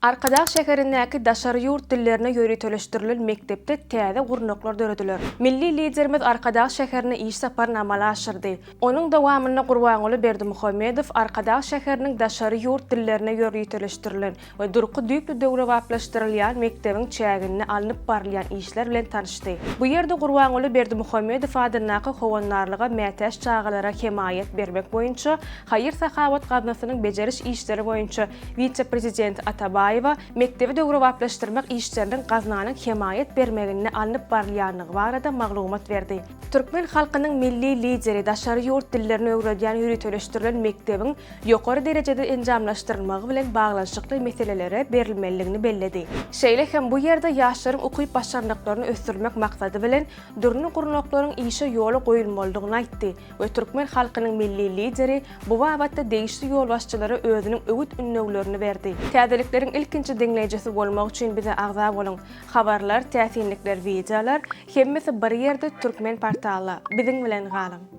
Arkadag şäherindäki daşary ýurt dillerine ýöriteleşdirilen mekdepde täze gurnaklar dörediler. Milli Liderimiz Arkadag şäherine iş saparyny amala aşyrdy. Onuň dowamynda Gurbanguly Berdimuhamedow Arkadag şäheriniň daşary ýurt dillerine ýöriteleşdirilen we durky düýpli döwrebaplaşdyrylýan mekdebiň çäginde alnyp barylýan işler bilen tanyşdy. Bu ýerde Gurbanguly Berdimuhamedow adyndaky howandarlyga mätäç çagalara hemaýat bermek boýunça haýyr-sahawat gaznasynyň bejeriş işleri boýunça wise-prezidenti Atabaýewa mekdebi döwrebaplaşdyrmak işleriniň gaznanyň hemaýat bermeginde alnyp barylýandygy barada maglumat berdi. Türkmen halkynyň Milli Lideri daşary ýurt dillerini öwredýän ýöriteleşdirilen mekdebiň ýokary derejede enjamlaşdyrylmagy bilen baglanyşykly meselelere berilmelidigini belledi. Şeýle hem bu ýerde ýaşlaryň ukyp-başarnyklaryny ösdürmek maksady bilen dürli gurnaklaryň işe ýola goýulmalydygyny aýtdy we türkmen halkynyň Milli Lideri bu babatda degişli ýolbaşçylara özüniň öwüt-ündewlerini berdi. Täzelikleriň ilkinji diňleýjisi bolmak üçin bize agza boluň! Habarlar, täsinlikler, wideolar, hemmesi bir ýerde Türkmen portala. Biziň bilen galyň!